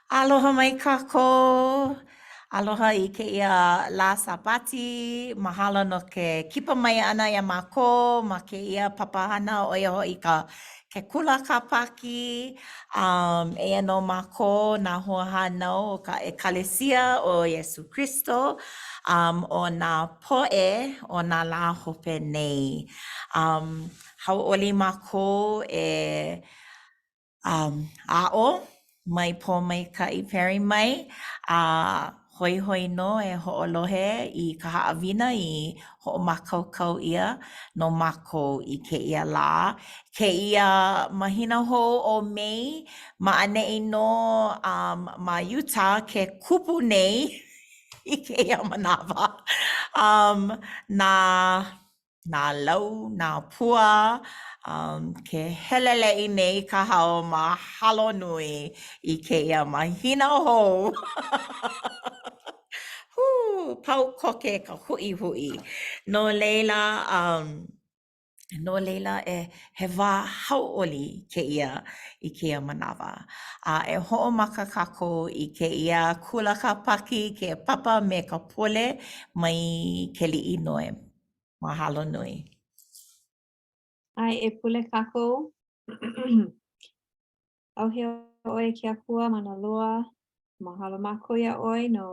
Aloha mai kākou. Aloha i kēia lā Sābati. Mahalo no ke kipa mai ʻana iā mākou ma kēia papahana ʻo ia hoʻi ka ke kula Kāpākī. Um, eia nō mākou nā hoahānau o ka ʻEkalesia o Iesū Kristo, um, o nā poʻe o nā lā hope nei. Um, hauʻoli mākou e um, aʻo mai Pōmaikaʻi Perry mai, a hoihoi nō e hoʻolohe i ka haʻawina i hoʻomākaukau ʻia no mākou i kēia lā, kēia mahina hou ʻo Mei, ma ʻaneʻi nō um, ma Utah ke kupu nei i kēia manawa um, nā nā lau, nā pua, um, ke heleleʻi nei ka hao mahalo nui i kēia mahina hou. Hū, pau koke ka huʻihuʻi. No laila, um, no laila, e, he wā hauʻoli kēia i kēia manawa. A e hoʻomaka kākou i kēia kula Kāpākī, ke papa me ka pule mai Keliʻinoe. Mahalo nui. ʻAe, e pule kākou. ʻAuhea ʻoe e ke Akua mana loa, mahalo mākou iā ʻoe no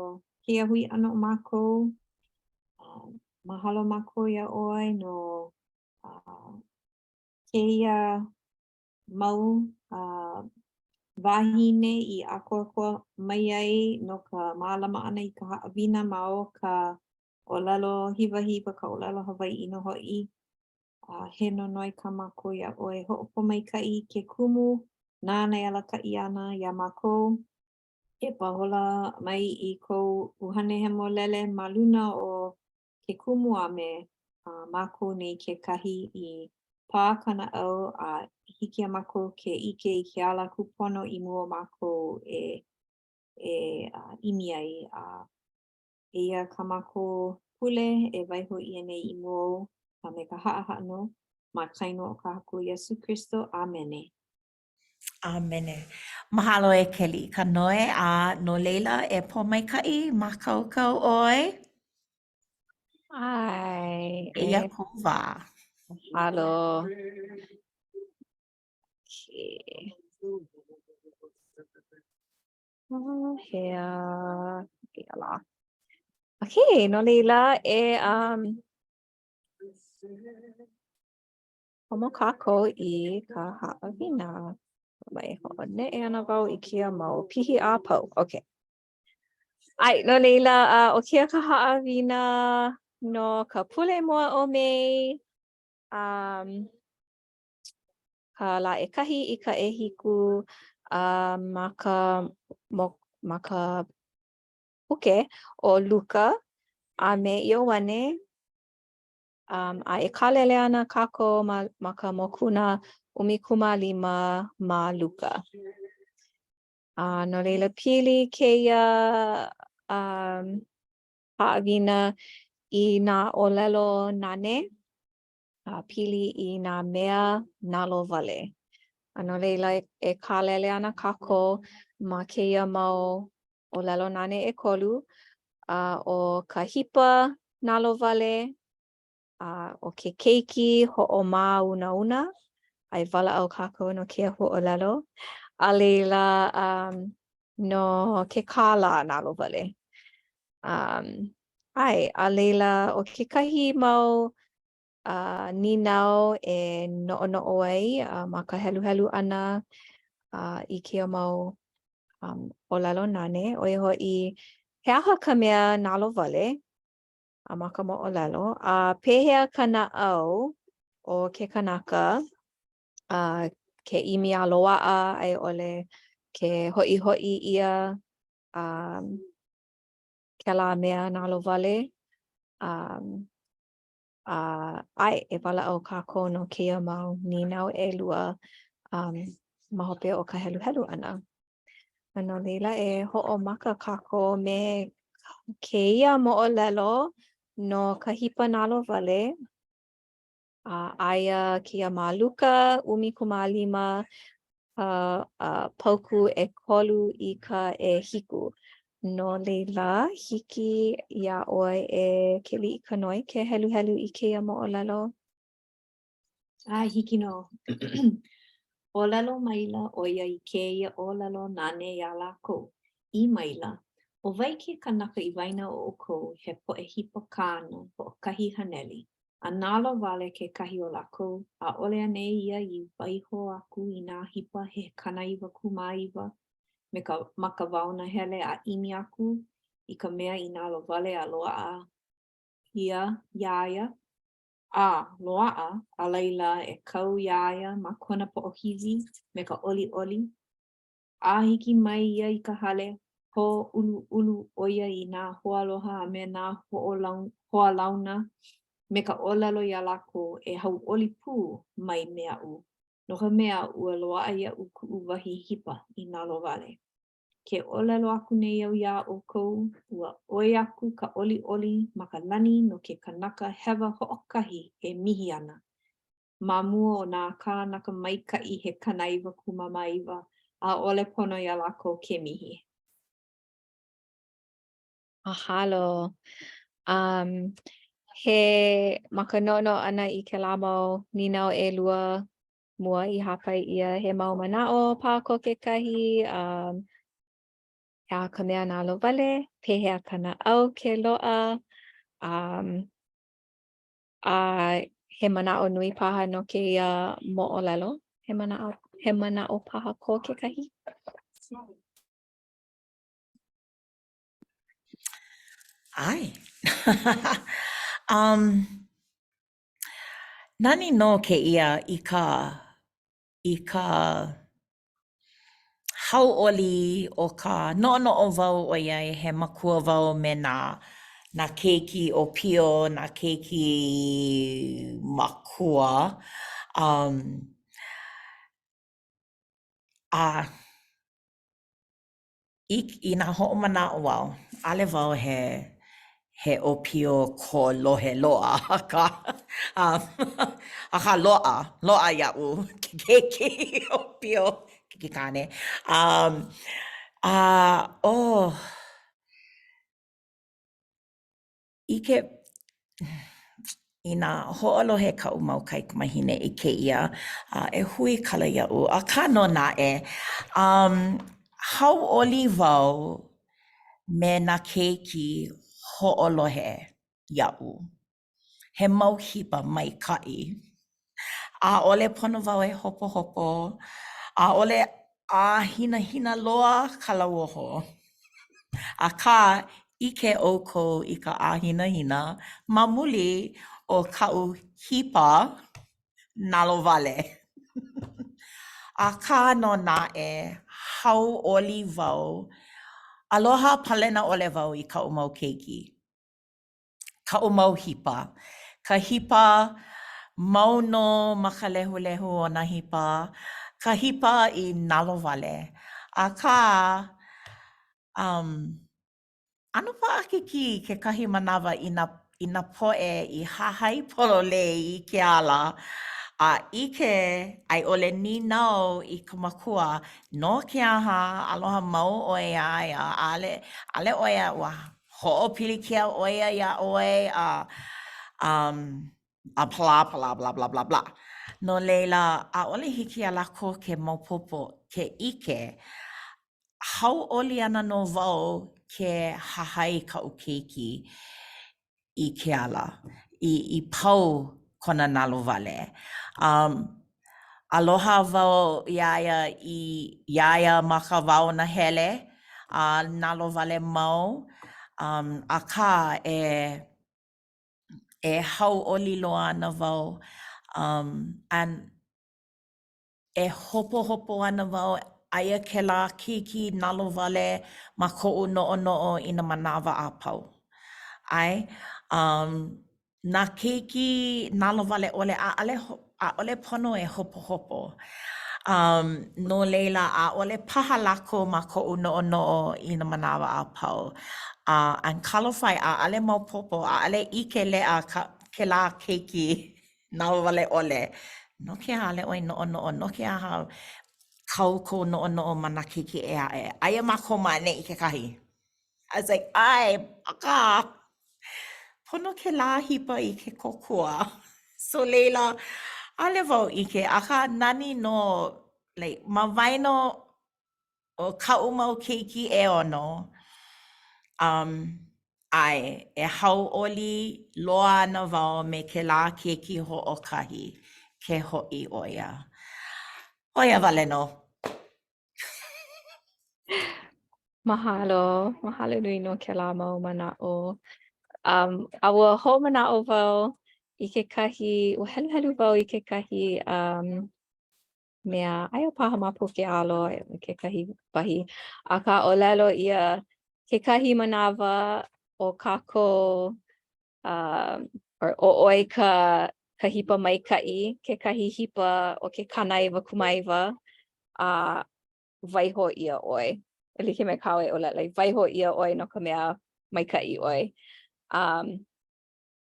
kēia hui ʻana o mākou. Uh, mahalo mākou iā ʻoe no uh, kēia mau uh, wāhine i ʻākoakoa mai ai no ka mālama ʻana i ka haʻawina ma o ka ʻōlelo hiwahiwa, ka ʻōlelo Hawaiʻi nō hoʻi. A he nonoi kā mākou iā ʻoe, hoʻopōmaikaʻi i ke kumu nāna e alakaʻi ana iā mākou, e pāhola mai i kou ʻUhane Hemolele ma luna o ke kumu a me mākou nei kekahi i pā ka naʻau a hiki iā mākou ke ʻike i ke ala kūpono i mua o mākou e e ʻimi ai a Eia kā mākou pule e waiho ʻia nei i mua ou, a me ka haʻahaʻa nō, ma ka inoa o ka Haku Iesū Kristo. ʻĀmene. ʻĀmene. Mahalo e Keliʻikanoe, a no laila e Pōmaikaʻi, mākaukau ʻoe? ʻAe. Eia kou wā. Mahalo. Okay. Hea, kēia lā. Okay, no laila, e um, komo kākou i ka haʻawina. E hoʻoneʻe ana wau i kēia mau pihi a pau. Okay. ʻAe, no laila, uh, ʻo kēia ka haʻawina no ka pule mua o Mei. Um, ka lā ʻekahi i ka ʻehiku a ma ka ma ka puke ʻo Luka a me Ioane um, a e kālele ana kākou ma, ma ka mokuna 15 ma Luka. A no laila pili kēia um, haʻawina i nā ʻōlelo nane a pili i nā mea nalowale. A no laila, e kālele ana kākou ma kēia mau ʻōlelo nane ʻekolu, a ʻo ka hipa nalowale, a ʻo ke keiki hoʻomāunauna, a e walaʻau kākou no kēia huaʻōlelo, a laila, um, no ke kālā nalowale. Um, ʻae, a laila, ʻo kekahi mau uh, nīnau e noʻonoʻo ai uh, ma ka heluhelu ʻana uh, i kēia mau um, ʻōlelo nane, ʻo ia hoʻi, he aha ka mea nalowale a ma ka moʻolelo, a pehea ka naʻau o ke kanaka uh, ke ʻimi a loaʻa a i ʻole ke hoʻihoʻi ʻia um, kēlā mea nalowale. Um, a ʻae, e walaʻau kākou no kēia mau nīnau ʻelua um, ma hope o ka heluhelu ʻana. A no laila, e hoʻomaka kākou me kēia moʻolelo no ka hipa nalowale. A aia kēia ma Luka 15. ka uh, paukū ʻekolu i ka ʻehiku. No laila, hiki iā ʻoe e Keliʻikanoe ke heluhelu i kēia moʻolelo? ʻAe, hiki nō. ʻŌlelo maila ʻo ia i kēia ʻōlelo nane iā lākou, ʻī maila, ʻO wai ke kanaka i waena o ʻoukou he poʻe hipa kāna hoʻokahi haneli, a nalowale kekahi o lākou, ʻaʻole anei ia i waiho aku i nā hipa he 99 me ka, ma ka wao nahele a ʻimi aku i ka mea i nalowale a loaʻa ia iā ia? A loaʻa, a laila e kau iā ia ma kona poʻohiwi me ka ʻoliʻoli. A hiki mai ia i ka hale, hōʻuluʻulu ʻo ia i nā hoaaloha a me nā hoalauna me ka ʻōlelo iā lākou e hauʻoli pū mai me aʻu, no ka mea, ua loaʻa iaʻu kuʻu wahi hipa i nalowale. Ke ʻōlelo aku nei au iā ʻoukou, ua ʻoi aku ka ʻoliʻoli ma ka lani no ke kanaka hewa hoʻokahi e mihi ana, ma mua o nā kānaka maikaʻi he 99, ʻaʻole pono iā lākou ke mihi. Mahalo. Um, he ma ka noʻonoʻo ʻana i kēlā mau nīnau ʻelua mua i hāpai ʻia he mau manaʻo paha ko kekahi, um, he aha ka mea nalowale, pehea ka naʻau ke loaʻa, um, a he manaʻo nui paha no kēia moʻolelo, he manaʻo, he manaʻo paha ko kekahi? ʻAe. um, Nani nō kēia i ka i ka hauʻoli o ka noʻonoʻo wau ʻoiai he makua wau me nā nā keiki ʻōpio, nā keiki makua um a Inā hoʻomanaʻo wau, ʻaʻole wau he he ʻōpio kolohe loa, akā akā loaʻa, loaʻa iaʻu ke keiki ʻōpio, keiki kāne. A oh ʻIke, inā hoʻolohe kaʻu mau kaikamahine i kēia, e huikala iaʻu, akā nō naʻe, um, hauʻoli wau me nā keiki hoʻolohe iaʻu. He mau hipa maikaʻi. ʻAʻole pono wau e hopohopo, ʻaʻole ʻāhinahina loa ka lauoho. Akā, ʻike ʻoukou i ka ʻāhinahina ma muli o kaʻu hipa nalowale. Akā nō naʻe, hauʻoli wau, aloha palena ʻole wau i kaʻu mau keiki. kaʻu mau hipa. Ka hipa mau nō ma ka lehulehu o nā hipa, ka hipa i nalowale. Akā, um, ʻano paʻakikī kekahi manawa i nā i nā poʻe i hahai pololei i ke ala a ʻike a i ʻole nīnau i ka makua, no ke aha aloha mau ʻoe iā ia, ʻaʻole, ʻaʻole ʻo ia ua hoʻopilikia ʻo ia iā ʻoe a um, a pēlā, pēlā, bla, bla, bla, bla. No laila, ʻaʻole hiki iā lākou ke maopopo, ke ʻike. Hauʻoli ana nō wau ke hahai kaʻu keiki i ke ala, i, i pau kona nalowale. Um, Aloha wau iā ia i iā ia ma ka wao nahele a nalowale mau, um, akā e e hauʻoli loa ana wau um, and e hopohopo ana wau aia kēlā keiki nalowale ma koʻu noʻonoʻo i nā manawa a pau. ʻAe, um, Nā keiki nalowale ʻole, ʻaʻole, ʻaʻole pono e hopohopo. Um, no laila, ʻaʻole paha lākou ma koʻu noʻonoʻo i nā manawa a pau. Uh, and talofa e, ʻaʻole maopopo, ʻaʻole ʻike leʻa ka, kēlā keiki nalowale ʻole. No ke aha ʻaʻole ʻoe noʻonoʻo, no ke aha? Kau kou noʻonoʻo ma nā keiki ʻē aʻe. Aia mākou ma ʻaneʻi kekahi. I was like, ʻae, akā, pono kēlā hipa i ke kōkua. So laila, ʻaʻole wau ʻike, akā nani nō, like, ma waena o kaʻu mau keiki ʻeono, um, ʻae, e hauʻoli loa ana wau me kēlā keiki hoʻokahi ke hoʻi ʻo ia. ʻO ia wale nō. Mahalo, mahalo nui no kēlā mau manaʻo. Um, a ua hoʻomanaʻo wau i kekahi, ua heluhelu wau i kekahi um, mea, aia paha ma Puke Alo kekahi wahi, akā ʻōlelo ʻia kekahi manawa o kākou um, or ʻo ʻoe ka, ka hipa maikaʻi, kekahi hipa o ke 99, a waiho ʻia ʻoe. E like me kāu e ʻōlelo ai, waiho ʻia ʻoe no ka mea maikaʻi ʻoe. Um,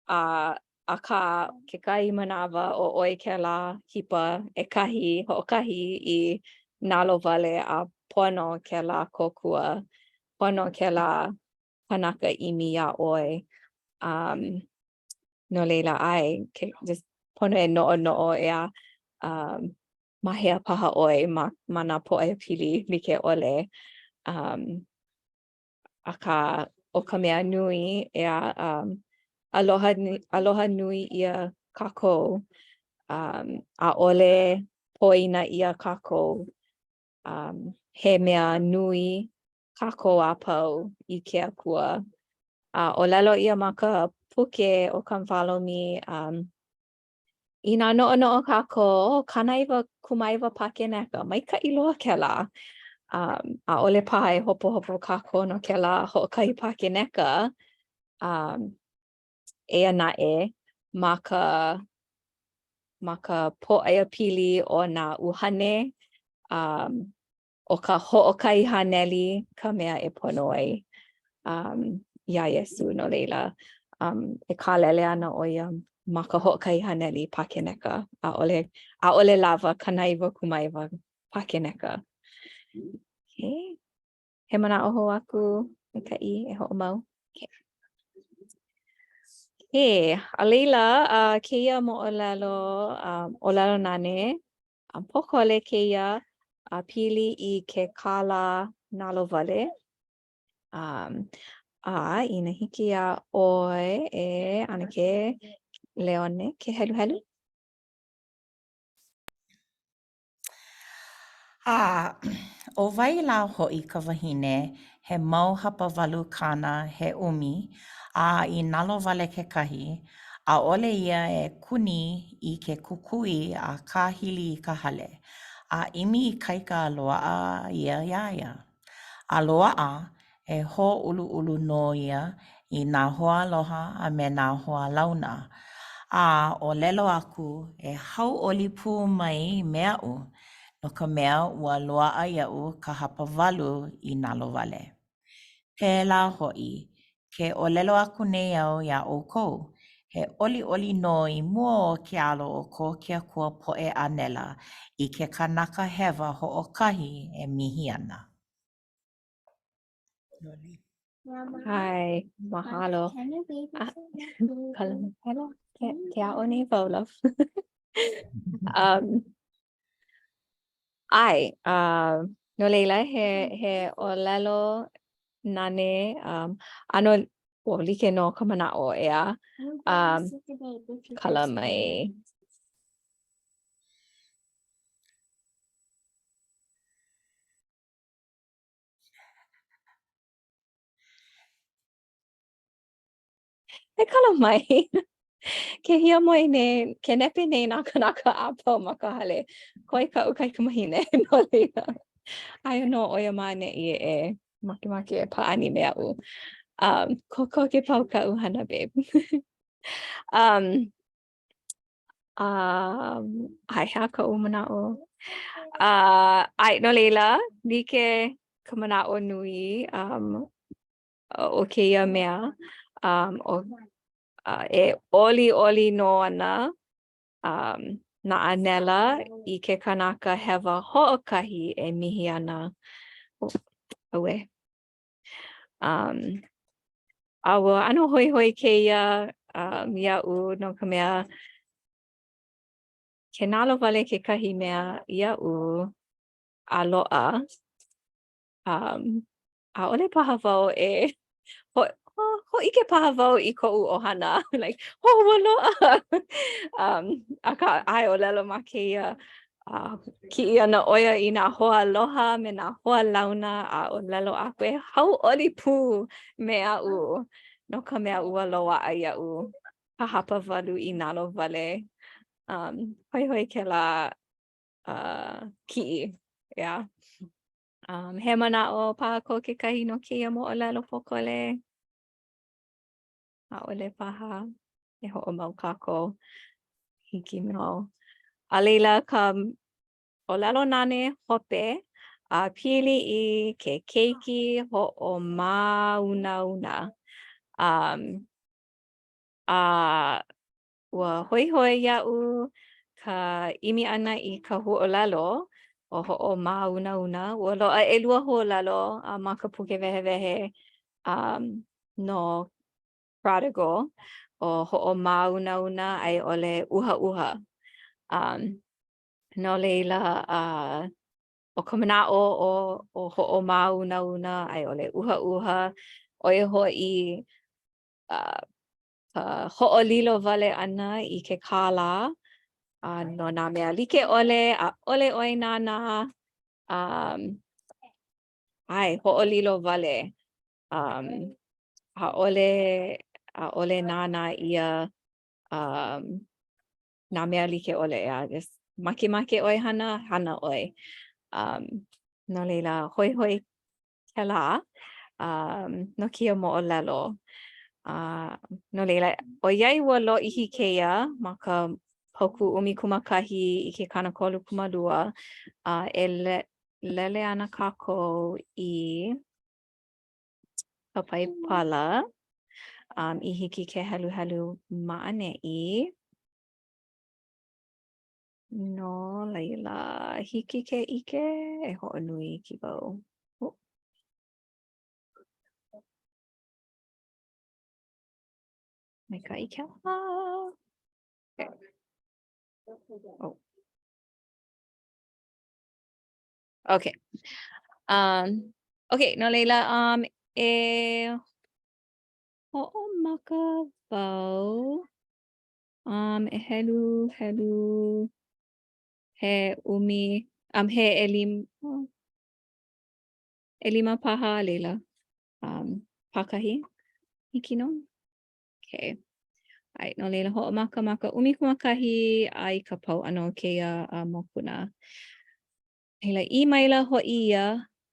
a akā kekahi manawa ʻo ʻoe kēlā hipa ʻekahi, hoʻokahi i nalowale a pono kēlā kōkua, pono kēlā kanaka ʻimi iā ʻoe. Um, no laila, ʻae, ke, just pono e noʻonoʻo ʻeā, um, ma hea paha ʻoe ma, ma nā pōʻaiapili like ʻole. Um, akā, ʻo ka mea nui, ʻeā, um, aloha, aloha nui ʻia kākou. Um, ʻaʻole poina ʻia kākou. Um, he mea nui kākou a pau i ke Akua. A ʻōlelo ʻia ma ka puke ʻo Come Follow Me, um, inā noʻonoʻo kākou, oh, 99 pakeneka, maikaʻi loa kēlā. Um, ʻaʻole paha e hopohopo kākou no kēlā hoʻokahi pakeneka. Um, eia naʻe, ma ka ma ka pōʻaiapili o nā ʻuhane, um, ʻo ka hoʻokahi haneli ka mea e pono ai um, iā Iesū, no laila, um, e kālele ana ʻo ia ma ka hoʻokahi haneli pakeneka, ʻaʻole, ʻaʻole lawa 99 pakeneka. Okay. He manaʻo hou aku, maikaʻi e hoʻomau. Okay. Okay. A laila, uh, kēia moʻolelo, um, ʻōlelo nane, A pōkole kēia a pili i ke kālā nalowale. Um, a inā hiki iā ʻoe e ʻAnakē Leone ke heluhelu. A ʻo wai lā hoʻi ka wahine he mau hapawalu kāna he ʻumi, a i nalowale kekahi, ʻaʻole ia e kuni i ke kukui a kāhili i ka hale, a ʻimi ikaika a loaʻa ia iā ia. A loaʻa, e hōʻuluʻulu nō ia i nā hoaaloha a me nā hoalauna, a ʻōlelo aku e hauʻoli pū mai me aʻu, no ka mea, ua loaʻa iaʻu ka hapawalu i nalowale. Pēlā hoʻi, ke ʻōlelo aku nei au iā ʻoukou, he ʻoliʻoli nō i mua o ke alo o ko ke Akua poʻe ʻānela i ke kanaka hewa hoʻokahi e mihi ana. ʻAe, mahalo. Ke, ke aʻo nei wau, love. um, ʻae, uh, no laila, he, he ʻōlelo nane, um, ʻano, well, like nō ka manaʻo, ʻeā. Um, kala mai. E kala mai. Ke hiamoe nei, ke nepe nei nā kanaka a pau ma ka hale. Koe kaʻu kaikamahine, no laila. Aia nō ʻo ia ma ʻaneʻi e makemake e pāʻani me aʻu. Um, kokoke pau kaʻu hana, babe. um, um, ʻae, he aha kaʻu manaʻo? Uh, ʻae, no laila, like ka manaʻo nui um, o kēia mea, um, o, uh, e ʻoliʻoli nō ana um, nā ʻānela i ke kanaka hewa hoʻokahi e mihi ana. Auē. Um, a ua ʻano hoihoi kēia um, iaʻu no ka mea, ke nalowale kekahi mea iaʻu a loaʻa, um, ʻaʻole paha wau e ho hōʻike paha wau i koʻu ʻohana, like, oh, ua loaʻa! um, akā, ʻae ʻōlelo ma kēia uh, kiʻi ana ʻo ia i nā hoa aloha me nā hoa launa a ʻōlelo aku e hauʻoli pū me aʻu no ka mea ua loaʻa iaʻu ka hapawalu i nalowale. Um, hoihoi kēlā uh, kiʻi, yeah. Um, he manaʻo paha ko kekahi no kēia moʻolelo pōkole? ʻAʻole paha. E hoʻomau kākou. Hiki nō. A laila ka ʻōlelo nane hope a pili i ke keiki hoʻomāunauna. Um, a ua hoihoi iaʻu ka ʻimi ʻana i ka huaʻōlelo ʻo hoʻomāunauna. Ua loaʻa ʻelua huaʻōlelo a ma ka puke wehewehe um, no prodigal, ʻo hoʻomāunauna a i ʻole ʻuhaʻuha. Um, no laila, uh, ʻo ka manaʻo o, o hoʻomāunauna a i ʻole ʻuhaʻuha, ʻo ia hoʻi uh, ka hoʻolilo wale ʻana i ke kālā a no nā mea like ʻole, ʻaʻole ʻoe nānā, um, ʻae, hoʻolilo wale. Um, ʻaʻole, ʻaʻole nānā ʻia um, nā mea like ʻole, ʻeā, just makemake ʻoe hana, hana ʻoe. Um, no laila, hoihoi kēlā um, no kēia moʻolelo. Uh, no laila, ʻoiai ua lōʻihi kēia ma ka paukū 11 i ke 32, uh, e le, lele ana kākou i ka Paipala um, i hiki ke heluhelu ma ʻaneʻi. No laila, hiki ke ʻike, e hoʻonui iki wau. Oh. Maikaʻi kēlā. Okay. Oh. Okay. Um, okay, no laila, um, e hoʻomaka wau. Um, e helu, helu, he ʻumi, um, he ʻelim, oh, ʻelima paha a laila, um, pākahi, hiki nō? Okay. ʻAe, no laila, hoʻomaka ma ka 11 a i ka pau ʻana o kēia uh, mokuna. Laila, ʻī maila hoʻi ia,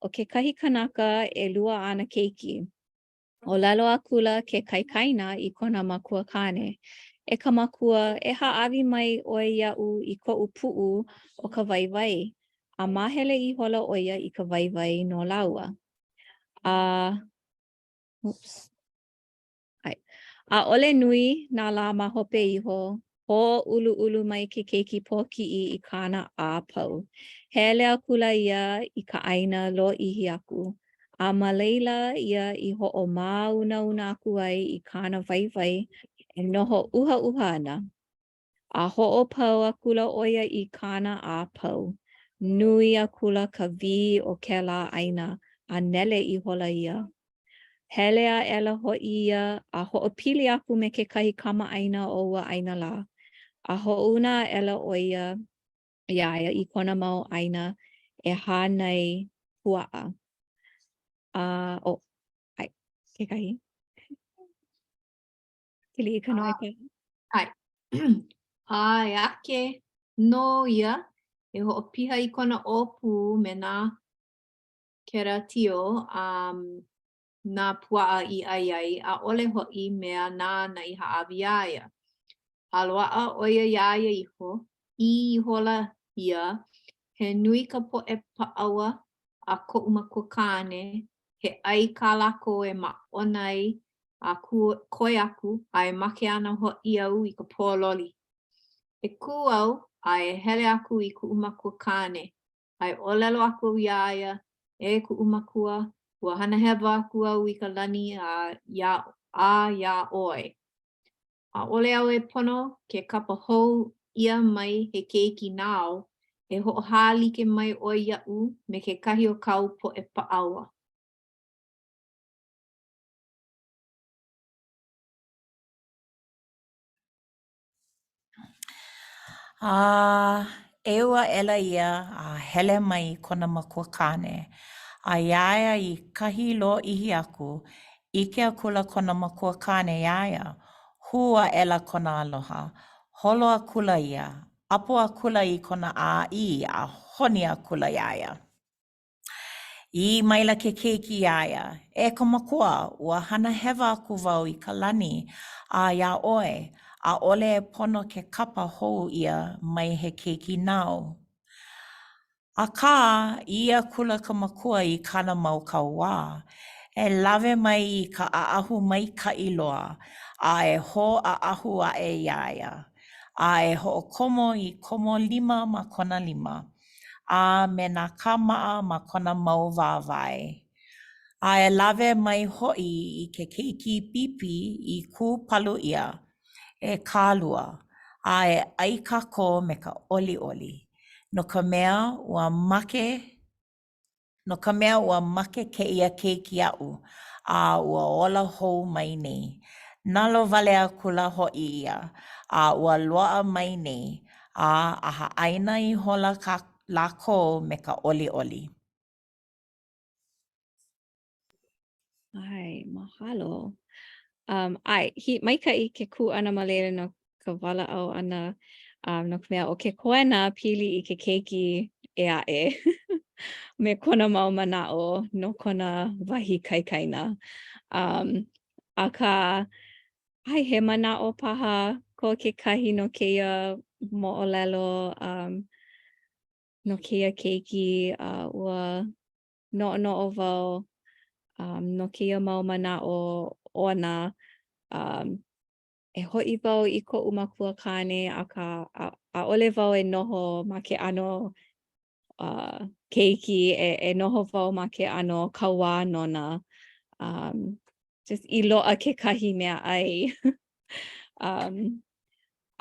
ʻo kekahi kanaka, ʻelua āna keiki. ʻŌlelo akula ke kaikaina i kona makua kāne, E ka makua, e hāʻawi mai ʻoe iaʻu i koʻu puʻu o ka waiwai. A māhele ihola ʻo ia i ka waiwai no lāua. A, oops. ʻAe. ʻAʻole nui nā lā ma hope iho, hōʻuluʻulu mai ke keiki pōkiʻi i kāna a pau. Hele akula ia i ka ʻāina lōʻihi aku, a ma laila ia i hoʻomāunauna aku ai i kāna waiwai e noho ʻuhaʻuha ana. A hoʻopau akula ʻo ia i kāna a pau. Nui akula ka wī o kēlā ʻāina, a nele ihola ia. Hele aʻela hoʻi ia a hoʻopili aku me kekahi kamaʻāina o ua ʻāina lā, a hoʻouna aʻela ʻo ia iā ia i kona mau ʻāina e hānai puaʻa. A, oh, ʻae, kekahi. Keliʻikanoe paha. ʻAe. A e ake nō ia e hoʻopiha i kona ʻōpū me nā keratio a nā puaʻa i ʻai ai, ʻaʻole hoʻi mea nāna i hāʻawi iā ia. A loaʻa ʻo ia iā ia iho, ʻī ihola ia, He nui ka poʻe paʻaua a koʻu makua kāne, he ʻai kā lākou e māʻona ai a koe aku, a e make ana hoʻi au i ka pōloli. E kū au a e hele aku i kuʻu makua kāne, a e ʻōlelo aku au iā ia, E kuʻu makua, ua hana hewa aku au i ka lani a iā a iā ʻoe. ʻAʻole au e pono ke kapa hou ʻia mai he keiki nāu, e hoʻohālike mai ʻoe iaʻu me kekahi o kāu poʻe paʻaua. A ʻeu aʻela ia a hele mai i kona makua kāne, a iā ia i kahi lōʻihi aku, ʻike akula kona makua kāne iā ia, hū aʻela kona aloha, holo akula ia, ʻapo akula i kona ʻāʻī a honi akula iā ia. ʻĪ maila ke keiki iā ia, E ka makua, ua hana hewa aku wau i ka lani a iā ʻoe, ʻaʻole e pono ke kapa hou ʻia mai he keiki nāu. Akā, ʻī akula ka makua i kāna mau kauā, E lawe mai i ka ʻaʻahu maikaʻi loa, a e hōʻaʻahu aʻe iā ia, a e hoʻokomo i komo lima ma kona lima, a me nā kāmaʻa ma kona mau wāwae. A e lawe mai hoʻi i ke keiki bipi i kūpalu ʻia, e kālua, a e ʻai kākou me ka ʻoliʻoli, no ka mea, ua make, no ka mea, ua make kēia keiki aʻu, a ua ola hou mai nei. Nalowale akula hoʻi ia, a ua loaʻa mai nei, a ʻahaʻaina ihola kā lākou me ka ʻoliʻoli. ʻAe, mahalo. Um, ʻae, he maikaʻi ke kū ʻana ma laila no ka walaʻau ʻana um, no ka mea ʻo ke koena pili i ke keiki ʻē aʻe me kona mau manaʻo no kona wahi kaikaina. Um, akā, ʻae, he manaʻo paha ko kekahi no kēia moʻolelo um, no kēia keiki uh, ua noʻonoʻo wau um, no kēia mau manaʻo ona um, e hoʻi wau i koʻu makua kāne, akā ʻaʻole wau e noho ma ke ʻano uh, keiki, e, e noho wau ma ke ʻano kauā nona. Um, just i loaʻa kekahi mea ʻai. um,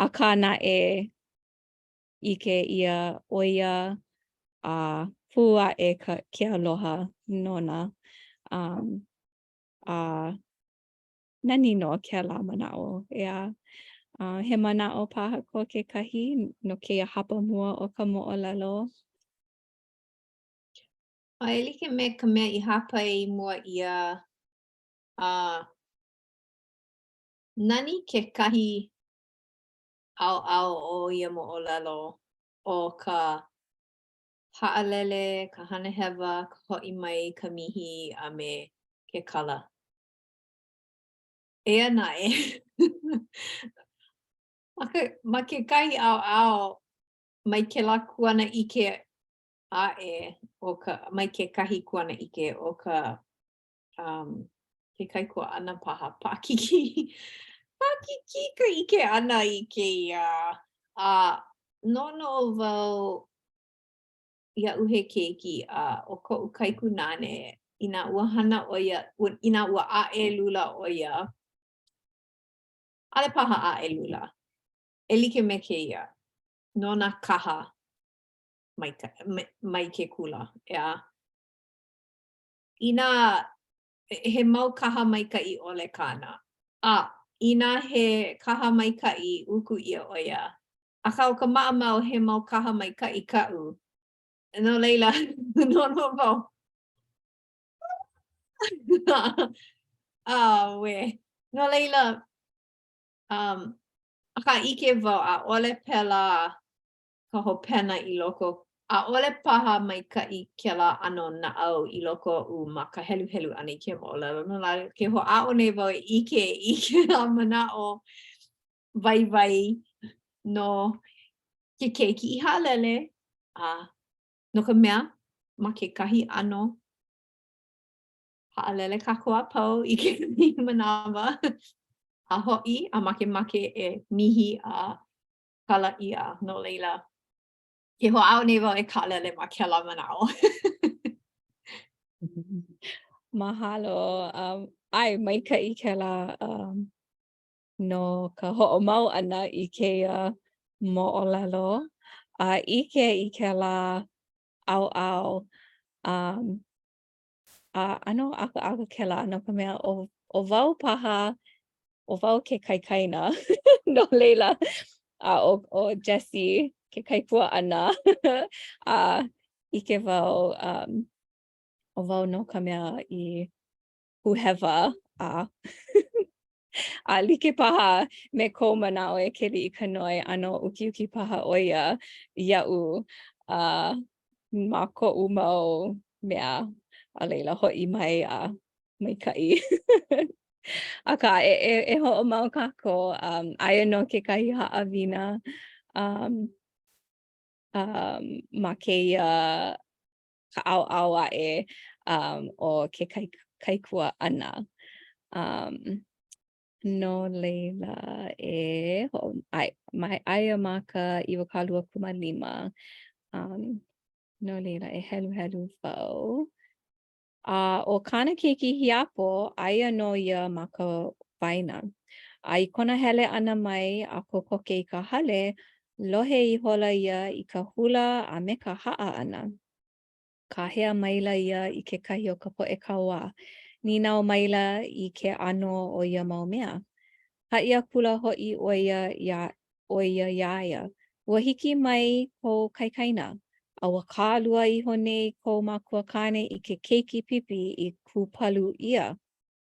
akā naʻe, ʻike ʻia ʻo ia a hū aʻe ka, ke aloha nona. Um, a nani nō kēlā manaʻo, ʻeā. Uh, he manaʻo paha ko kekahi no kēia hapa mua o ka moʻolelo? A e like me ka mea i hāpai mua ʻia, a uh, nani kekahi ʻaoʻao o ia moʻolelo, ʻo ka haʻalele, ka hana hewa, ka hoʻi mai, ka mihi, a me ke kala. Eia naʻe, ma ke ma kekahi ʻaoʻao, mai kēlā kuanaʻike aʻe o ka mai kekahi kuanaʻike o ka um, ke kaikuaʻana paha, paʻakikī, paʻakikī ka ʻike ʻana i kēia. A noʻonoʻo wau iaʻu he keiki, a ʻo koʻu kaikunāne, inā ua hana ʻo ia, inā ua ʻaʻe lula ʻo ia, ʻaʻole paha ʻaʻe lula, e like me kēia, no nā kaha mai, mai ke kula, ʻeā? Inā he mau kaha maikaʻi ʻole kāna, a inā he kaha maikaʻi, uku ʻia ʻo ia. Akā ʻo ka maʻamau, he mau kaha maikaʻi kaʻu. No laila, noʻonoʻo wau. Auē. No laila, um, akā ʻike wau, ʻaʻole pēlā ka hopena i loko, ʻaʻole paha maikaʻi kēlā ʻano naʻau i loko oʻu ma ka heluhelu ʻana i kēia moʻolelo. No laila, ke hoʻāʻo nei wau e ʻike i kēlā manaʻo waiwai no ke keiki i haʻalele, a no ka mea, ma kekahi ʻano, haʻalele kākou a pau i kekahi manawa, a hoʻi, a makemake e mihi a. kala ʻia, no laila, ke hoʻāʻo nei wau e kālele ma kēlā manaʻo. Mahalo. Um, ʻae, maikaʻi kēlā um, no ka hoʻomau ʻana i kēia moʻolelo a ʻike i kēlā ʻaoʻao um, a ʻano ʻakaʻaka kēlā no ka mea ʻo, ʻo wau paha, ʻo wau ke kaikaina no laila a ʻo, ʻo Jesse ke kaikuaʻana a ʻike wau um, ʻo wau nō ka mea i kūhewa a a like paha me kou manaʻo e Keliʻikanoe, ʻano ukiuki paha ʻo ia iaʻu uh, ma koʻu mau mea, a laila hoʻi mai a maikaʻi. Akā, e, e, e hoʻomau kākou, um, aia nō kekahi haʻawina um, um, ma kēia ka ʻaoʻao aʻe um, o ke kaikuaʻana. Um, no laila e hoʻo, ai, mai, aia ma ka 25. Um, no laila e heluhelu wau. A ʻo kāna keiki hiapo, aia nō ia ma ka waena. A i kona hele ʻana mai a kokoke i ka hale, lohe ihola ia i ka hula a me ka haʻa ʻana. Kāhea maila ia i kekahi o ka poʻe kauā, nīnau maila i ke ʻano o ia mau mea. Haʻi akula hoʻi ʻo ia iā ʻo ia iā ia, Ua hiki mai kou kaikaina, a ua kālua iho nei kou makua kāne i ke keiki pipi i kūpalu ʻia,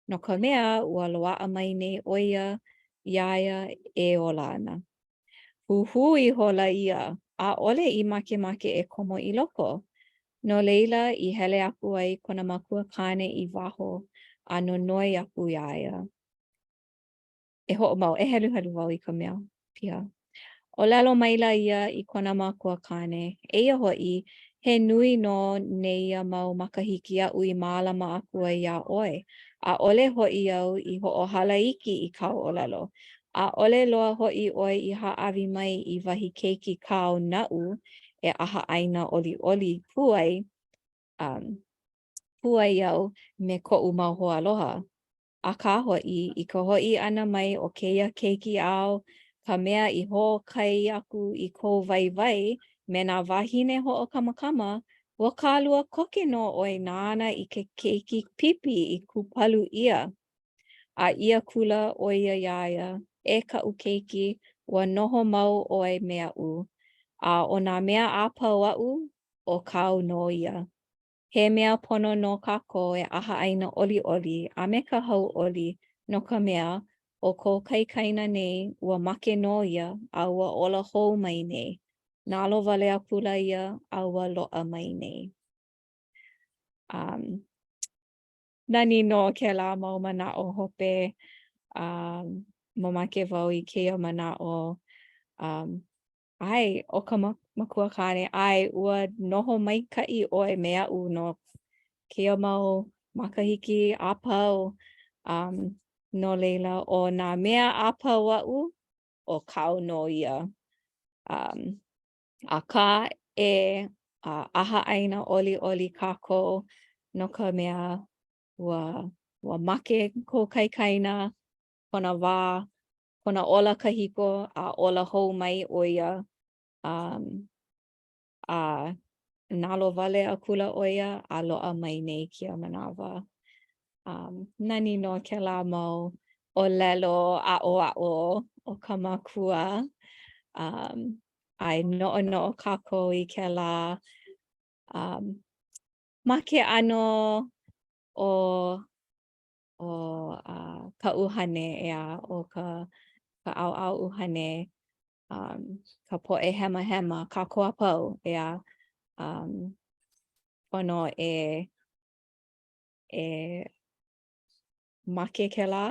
no ka mea, ua loaʻa mai nei ʻo ia iā ia e ola ana. Huhū ihola ia, ʻaʻole i makemake e komo i loko. No laila i hele aku ai kona makua kāne i waho a nonoi aku iā ia. E hoʻomau, e heluhelu wau i ka mea piha. ʻŌlelo maila ia i kona makua kāne, Eia hoʻi, he nui nō nēia mau makahiki aʻu i mālama aku ai iā ʻoe, ʻaʻole hoʻi au i hoʻohala iki i kāu ʻōlelo. ʻAʻole loa hoʻi ʻoe i hāʻawi mai i wahi keiki kao naʻu e ʻahaʻaina ʻoliʻoli pū ai, um, pū ai au me koʻu mau hoaaloha. Akā hoʻi, i ka hoʻi ʻana mai o kēia keiki āu, ka mea i hoʻokae aku i kou waiwai me nā wāhine hoʻokamakama, ua kālua koke nō ʻoe nāna i ke keiki pipi i kūpalu ʻia. A ʻī akula ʻo ia iā ia, E kaʻu keiki, ua noho mau ʻoe me aʻu, a ʻo nā mea a pau aʻu, ʻo kāu nō ia. He mea pono nō kākou e ʻahaʻaina ʻoliʻoli a me ka hauʻoli, no ka mea, ʻo kou kaikaina nei, ua make nō ia, a ua ola hou mai nei. Nalowale akula ia, a ua loaʻa mai nei. Um, nani nō kēlā mau manaʻo hope. Um, mamake wau i kēia manaʻo. Um, ʻAe, ʻo ka makua kāne, ʻae, ua noho maikaʻi ʻoe me aʻu no kēia mau makahiki a pau. Um, no laila, ʻo nā mea a pau aʻu, ʻo kāu nō ia. Um, akā, e uh, ʻahaʻaina ʻoliʻoli kākou no ka mea ua, ua make kou kaikaina, kona wā, kona ola kahiko a ola hou mai ʻo ia um, a nalowale akula ʻo ia a loaʻa mai nei kēia manawa. Um, nani nō kēlā mau ʻōlelo aʻoaʻo o ka makua. Um, a e noʻonoʻo kākou i kēlā um, ma ke ʻano o ʻo uh, ka ʻuhane, ʻeā, ʻo ka, ka ʻaoʻao ʻuhane, um, ka poʻe hemahema, kākou a pau, ʻeā, um, pono e, e make kēlā,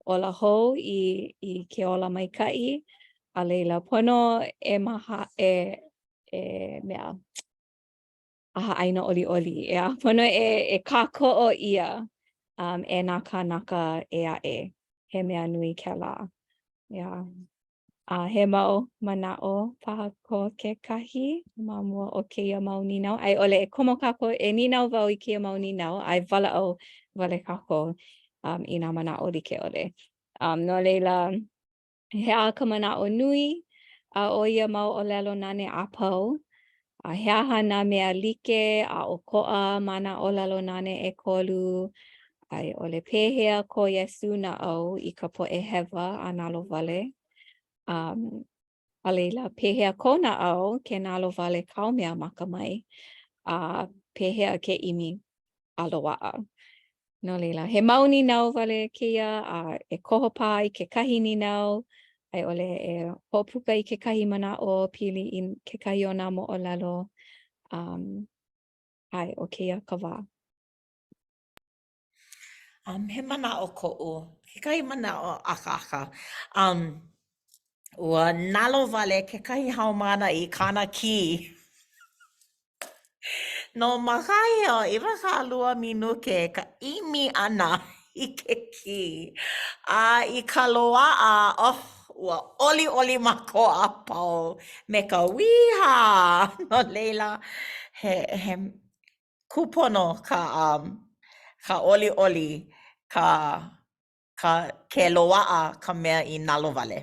ola hou i, i ke ola maikaʻi, a laila pono e maha, e, e mea, ʻahaʻaina ʻoliʻoli, ʻeā, pono e, e kākoʻo ʻia um, e nā kānaka ʻē aʻe. He mea nui kēlā. ʻEā. A he mau manaʻo paha ko kekahi ma mua o kēia mau nīnau, a i ʻole e komo kākou, e nīnau wau i kēia mau nīnau, a e walaʻau wale kākou um, i nā manaʻo like ʻole. Um, no laila, he aha ka manaʻo nui a o ia mau ʻōlelo nane a pau? A he aha nā mea like a ʻokoʻa ma nā ʻōlelo nane ʻekolu? A i ʻole pehea ko Iesū naʻau i ka poʻe hewa a nalowale? Um, a laila, pehea kou naʻau ke nalowale kāu mea makamae? A pehea ke ʻimi a loaʻa? No laila, he mau nīnau wale kēia, a e koho paha i kekahi nīnau, a i ʻole e hoʻopuka i kekahi manaʻo pili i kekahi o nā moʻolelo. Um, ʻae, ʻo kēia ka wā. Um, he manaʻo koʻu, kekahi manaʻo akaaka. Um, ua nalowale kekahi haumāna i kāna kī. No ma kahi o 20 minuke ka ʻimi ʻana i ke kī, a i ka loaʻa, oh, ua ʻoliʻoli mākou a pau me ka wīhā! No laila, he, he kūpono ka, um, ka ʻoliʻoli, ka ka, ke loaʻa ka mea i nalowale.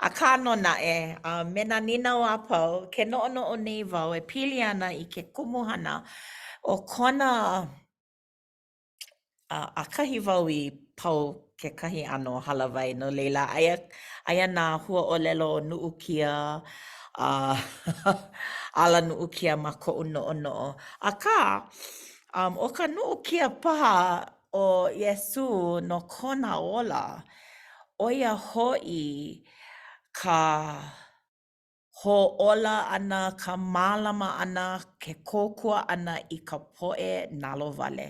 Akā nō naʻe, a me nā nīnau a pau, ke noʻonoʻo nei wau e pili ana i ke kumuhana o kona, a ʻakahi wau i pau kekahi ʻano hālāwai, no laila, aia, aia nā huaʻōlelo nuʻukia a ala nuʻukia ma koʻu noʻonoʻo. Akā, um, ʻo ka nuʻukia paha o Iesū no kona ola, ʻo ia hoʻi ka hōʻola ʻana, ka mālama ʻana, ke kōkua ʻana i ka poʻe nalowale.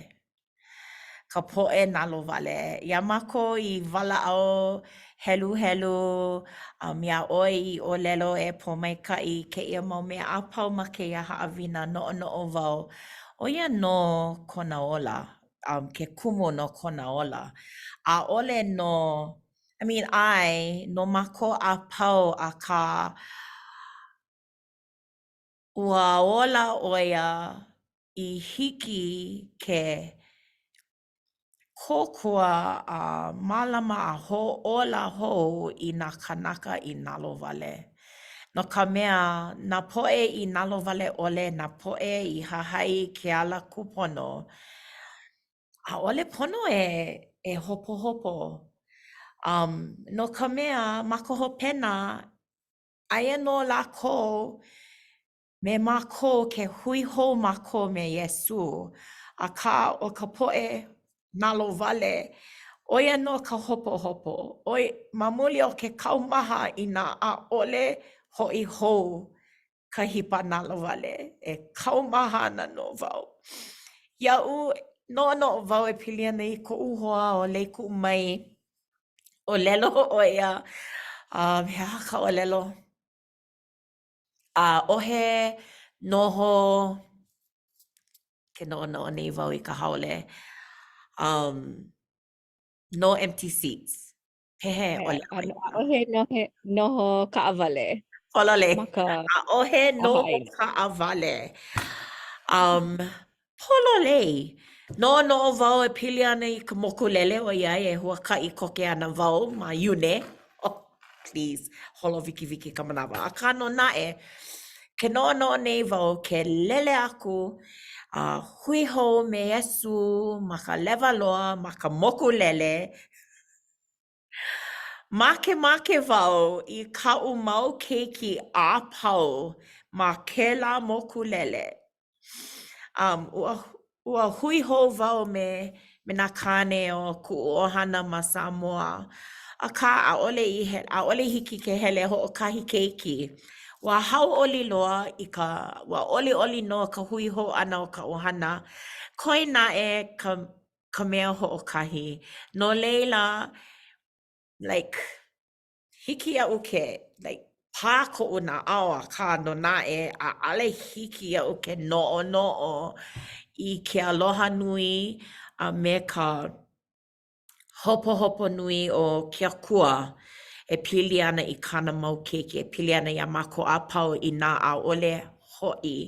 Ka poʻe nalowale. Iā mākou i walaʻau, heluhelu, um, iā ʻoe i ʻōlelo e Pōmaikaʻi i kēia mau mea a pau ma kēia haʻawina, noʻonoʻo wau, ʻo ia nō kona ola. um, ke kumu no kona ola. ʻAʻole nō, I mean, ʻae, no mākou a pau, akā, ua ola ʻo ia i hiki ke kōkua a mālama a hōʻola hou i nā kānaka i nalowale. No ka mea, nā poʻe i nalowale ʻole, nā poʻe i hahai i ke ala kūpono, ʻaʻole pono e e hopohopo. Um, no ka mea, ma ka hopena, aia nō lākou me mākou ke hui hou mākou me Iesū, akā, ʻo ka poʻe nalowale, ʻo ia nō ka hopohopo, ʻoi, ma muli o ke kaumaha inā ʻaʻole hoʻi hou ka hipa nalowale, e kaumaha ana nō wau. Iaʻu, noʻonoʻo wau e pili ana i koʻu hoa ʻo Leikuʻumai, ʻōlelo ʻo ia, um, he aha ka ʻōlelo? ʻAʻohe noho, ke noʻonoʻo nei wau i ka haole, um, no empty seats. Pehea e ʻōlelo ai? ʻAʻohe nohe, noho kaʻawale. Pololei. Ma ka ʻAʻohe noho kaʻawale. Um, Pololei. Noʻonoʻo wau e pili ana i ka mokulele ʻoiai e huakaʻi koke ana wau ma Iune. Oh, please, holo wikiwiki ka manawa. Akā nō naʻe, ke noʻonoʻo nei wau ke lele aku a hui hou me Iesū ma ka lewa loa ma ka mokulele, Makemake wau i kaʻu mau keiki a pau ma kēlā mokulele. Um, ua, ua hui hou wau me, me nā kāne o kuʻu ʻohana ma Samoa, akā ʻaʻole i he, ʻaʻole hiki ke hele hoʻokahi keiki. Ua hauʻoli loa i ka, ua ʻoliʻoli nō ka hui hou ʻana o ka ʻohana, koe naʻe ka ka mea hoʻokahi. No laila, like, hiki iaʻu ke, like, pā koʻu naʻau, akā nō naʻe, ʻaʻole hiki iaʻu ke noʻonoʻo i ke aloha nui a me ka hopohopo nui o ke Akua. e pili ana i kāna mau keiki, e pili ana iā mākou a pau inā ʻaʻole hoʻi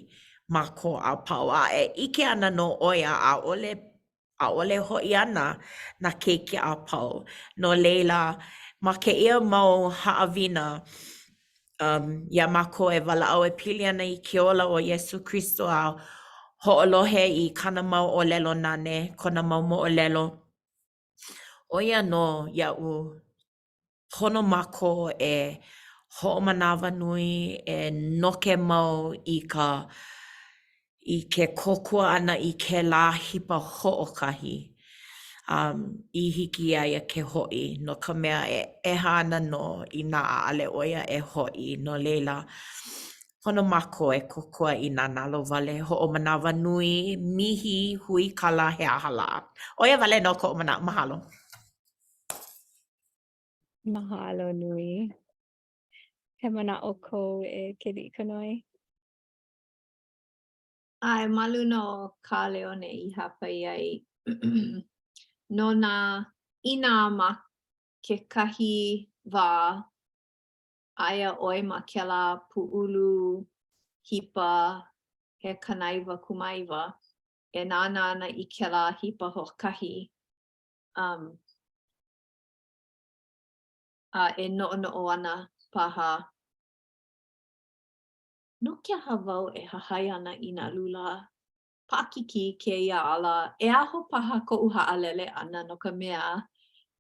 mākou a pau. A e ʻike ana nō ʻo ia ʻaʻole ʻaʻole hoʻi ana nā keiki a pau. No laila, ma kēia mau haʻawina, um, iā mākou e walaʻau e pili ana i ke ola o Iesū Kristo a hoʻolohe i kāna mau ʻōlelo nane, kona mau moʻolelo, ʻo ia nō iaʻu pono mākou e hoʻomanawanui, e noke mau i ka i ke kōkua ʻana i kēlā hipa hoʻokahi um, i hiki iā ia ke hoʻi, no ka mea e ʻeha ana nō inā ʻaʻole ʻo ia e hoʻi. No laila, pono mākou e kōkua i nā nalowale, hoʻomanawanui, mihi, huikala, he aha lā. ʻO ia wale nō koʻu manaʻo. Mahalo. Mahalo nui. He manaʻo kou e Keliʻikanoe? ʻAe, ma luna o kā Leone i hāpai ai no nā inā ma kekahi wā aia ʻoe ma kēlā pūʻulu hipa he 99 e nānā ana i kēlā hipa hoʻokahi um, a e noʻonoʻo ana paha No ke aha wau e hahai ana i nā lula? Paʻakikī kēia ala, e aho paha koʻu haʻalele ʻana no ka mea,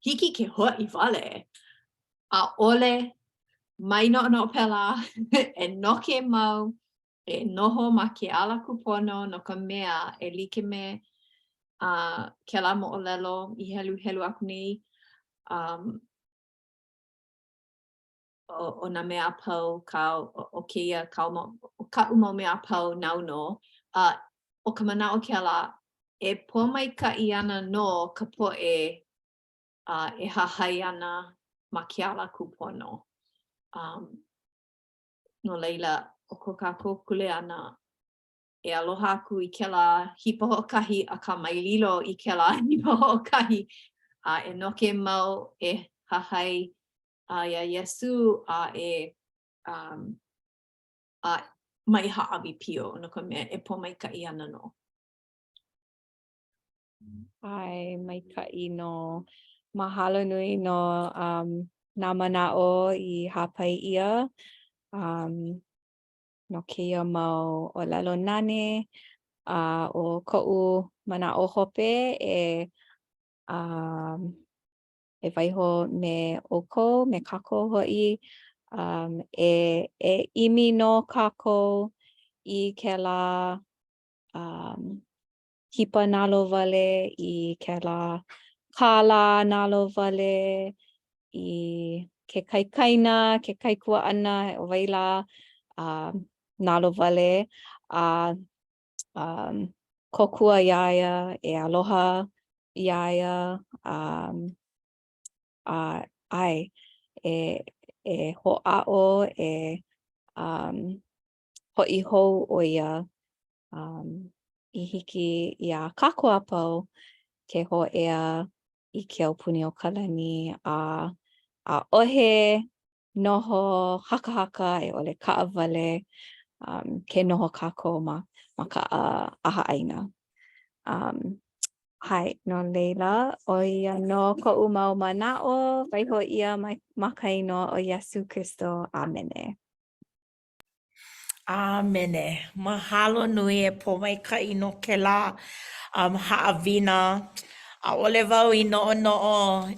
hiki ke hoʻi wale. ʻAʻole, mai noʻonoʻo pēlā, e noke mau, e noho ma ke ala kūpono no ka mea e like me uh, kēlā moʻolelo i heluhelu aku nei, um, ʻo, ʻo nā mea a pau kāu, ʻo, ʻo kēia kāu mau, ʻo kaʻu mau mea a pau nāu nō. A ʻo ka manaʻo kēlā, e pōmaikaʻi ana nō ka poʻe uh, e hahai ana ma ke ala kūpono. Um, no laila, ʻo ko kākou kuleana e aloha aku i kēlā hipa hoʻokahi, akā mai lilo i kēlā hipa hoʻokahi, a e noke mau e hahai a iā Iesū a e um, a mai hāʻawi pio no ka mea e pōmaikaʻi ana nō. ʻAe, maikaʻi nō. Mahalo nui no um, nā manaʻo i hāpai ʻia um, no kēia mau ʻōlelo nane. A ʻo koʻu manaʻo hope e um, e waiho me ʻoukou, me kākou hoʻi, um, e, e ʻimi nō kākou i kēlā um, hipa nalowale, i kēlā kālā nalowale, i ke kaikaina, ke kaikuaʻana, ʻo wai lā uh, nalowale, a um, kōkua iā ia, e aloha iā ia, um, a ʻae, e, e hoʻāʻo, e um, hoʻi hou ʻo ia um, i hiki iā kākou a pau ke hōʻea i ke aupuni o ka lani a ʻaʻohe noho hakahaka a i ʻole kaʻawale um, ke noho kākou ma, ma ka uh, ʻahaʻaina. Um, ʻae, no laila, ʻo ia nō koʻu mau manaʻo, waiho ʻia mai, ma ka inoa o Iesū Kristo. ʻĀmene. ʻĀmene. Mahalo nui e pōmaikaʻi no kēlā um, haʻawina. ʻAʻole wau i noʻonoʻo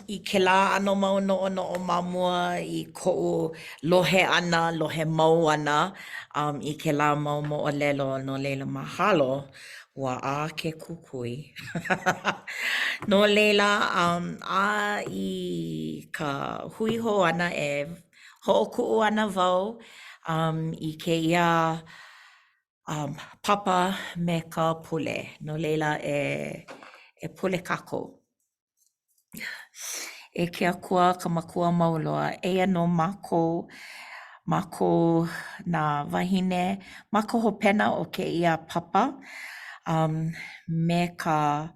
i kēlā ʻano mau noʻonoʻo ma mua i koʻu lohe ʻana, lohe mau ʻana um, i kēlā mau moʻolelo, no laila mahalo, ua ʻā ke kukui. No laila, um, a i ka hui hou ʻana e Hoʻokuʻu ana wau um, i kēia um, papa me ka pule. No laila, e, e pule kākou. E ke Akua, ka Makua mau loa, eia nō mākou, mākou nā wāhine ma ka hopena o kēia papa um, me ka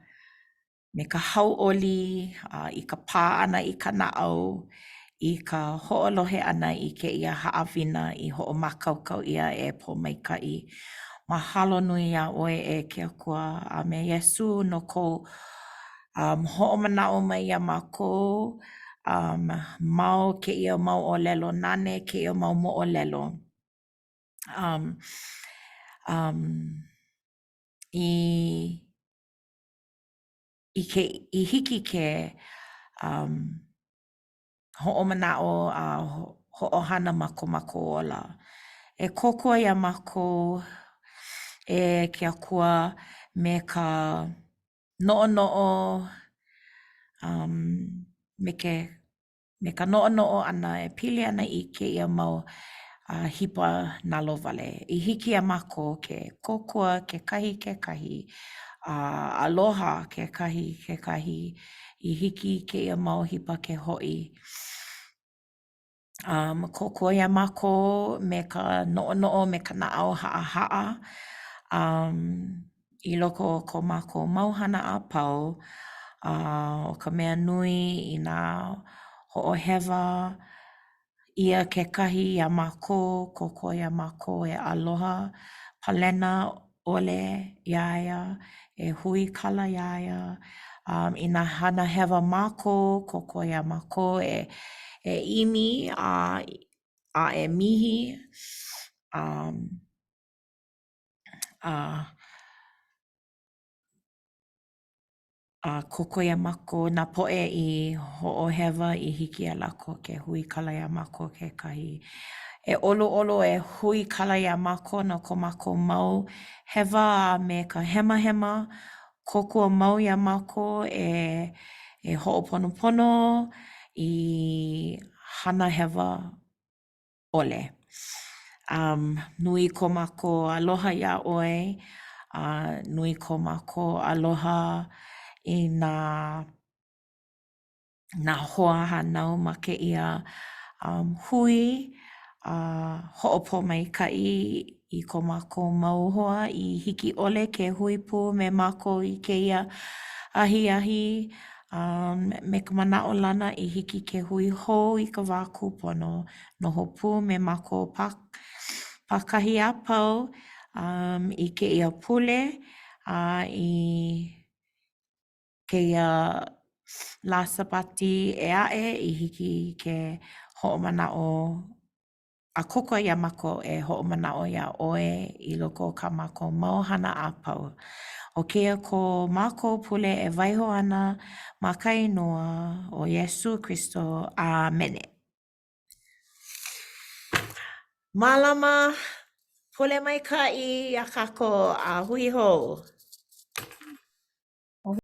me ka hauʻoli a i ka pā ʻana i ka naʻau. i ka hoʻolohe ʻana i kēia haʻawina i hoʻomākaukau ʻia e Pōmaikaʻi. Mahalo nui iā ʻoe e ke Akua a me Iesū no kou um, hoʻomanaʻo mai iā mākou um, ma o kēia mau ʻōlelo nane, kēia mau moʻolelo. Um, um, i i ke i hiki ke um, hoʻomanaʻo a hoʻohana ma ko mākou ola. E kōkua iā mākou e ke Akua me ka noʻonoʻo um, me ke me ka noʻonoʻo ʻana e pili ana i kēia mau uh, hipa nalowale. I hiki iā mākou ke kōkua kekahi i kekahi, a uh, aloha kekahi i kekahi, i hiki i kēia mau hipa ke hoʻi. Um, kōkua iā mākou me ka noʻonoʻo, me ka naʻau haʻahaʻa um, i loko o ko mākou mau hana a pau, a ʻo ka mea nui inā hoʻohewa ʻia kekahi iā mākou, kōkua iā mākou e aloha palena ʻole iā ia, e huikala iā ia. Um, inā hana hewa mākou, kōkua iā mākou e, e ʻimi a, a e mihi. Um, a a kōkua iā mākou nā poʻe i hoʻohewa i hiki iā lākou ke huikala iā mākou kekahi. E ʻoluʻolu e huikala iā mākou no ko mākou mau hewa a me ka hemahema, kōkua mau iā mākou e e hoʻoponopono i hana hewa ʻole. Um, nui ko mākou aloha iā ʻoe, a nui ko mākou aloha i nā nā hoahānau ma kēia um, hui a hoʻopōmaikaʻi i ko mākou mau hoa i hiki ʻole ke hui pū me mākou i kēia ahiahi um, me ka manaʻolana i hiki ke hui hou i ka wā kūpono, noho pū me mākou pā, pākahi a pau um, i kēia pule a i kēia lā Sābati e aʻe i hiki ke hoʻomanaʻo a kōkua iā mākou e hoʻomanaʻo iā ʻoe i loko o kā mākou mau hana a pau. ʻO kēia ko mākou pule e waiho ana ma ka inoa ʻo Iesū Kristo. ʻĀmene. Mālama, pule maikaʻi iā kākou a hui hou.